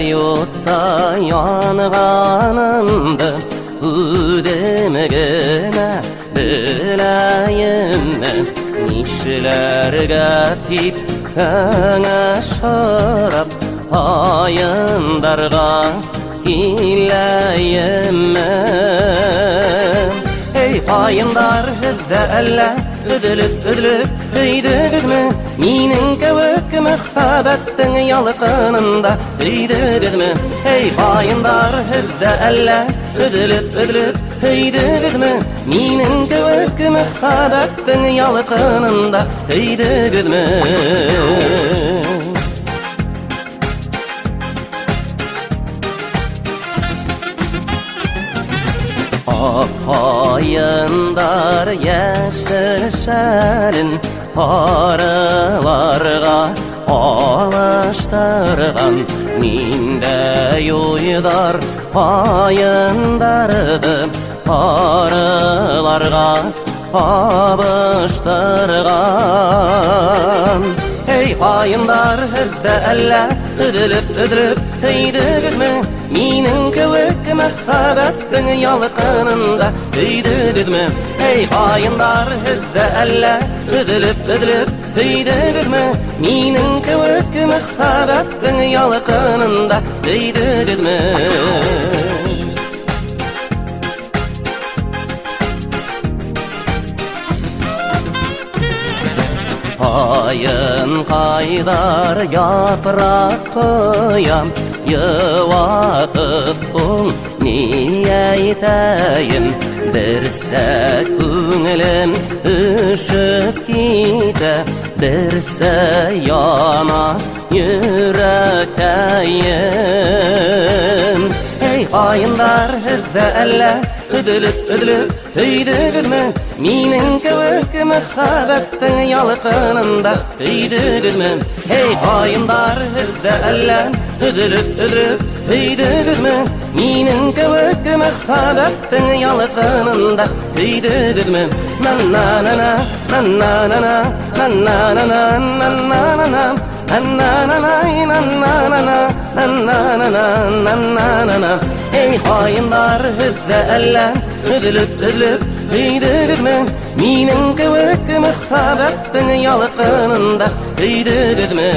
Ниндәй утта янғанымды үҙем генә беләйемме? Нишләргә тип кәңәш һорап ҡайындарға киләйемме? Эй, ҡайындар, һеҙ ҙә әллә өҙөлөп-өҙөлөп һөйҙөгөҙмө? Минең кеүек мөхәббәттең ялҡынында көйҙөгөҙмө? Эй, ҡайындар, һеҙ ҙә әллә өҙөлөп-өҙөлөп һөйҙөгөҙмө? Минең кеүек мөхәббәттең ялҡынында көйҙөгөҙмө? Аҡ ҡайындар йәшел шәлен һарыларға алыштырған, ниндәй уйҙар ҡайындарҙы һарыларға ҡабыштырған. Эй, ҡайындар, һеҙ ҙә әллә өҙөлөп-өҙөлөп һөйҙөгөҙмө? Минең кеүек мөхәббәттең ялҡынында көйҙөгөҙмө? Эй, ҡайындар, һеҙ ҙә әллә өҙөлөп-өҙөлөп һөйҙөгөҙмө? Минең кеүек мөхәббәттең ялҡынында көйҙөгөҙмө? Ҡайынҡайҙар япраҡ ҡоям, йыуатып һуң ни әйтәйем? Берсә күңелем өшөп китә, берсә яна йөрәкәйем. Эй, ҡайындар, һеҙ ҙә әллә өҙөлөп-өҙөлөп һөйҙөгөҙмө? Минең кеүек мөхәббәттең ялҡынында көйҙөгөҙмө? Эй, ҡайындар, һеҙ ҙә әллә өҙөлөп-өҙөлөп һөйҙөгөҙмө? Минең кеүек мөхәббәттең ялҡынында көйҙөгөҙмө? На-на-на-на, на-на-на-на, на-на-на-на, на-на-на-на, на-на-на-на, на-на-на-на, на-на-на-на. Эй, ҡайындар, һеҙ ҙә әллә өҙөлөп-өҙөлөп һөйҙөгөҙмө? Минең кеүек мөхәббәттең ялҡынында көйҙөгөҙмө?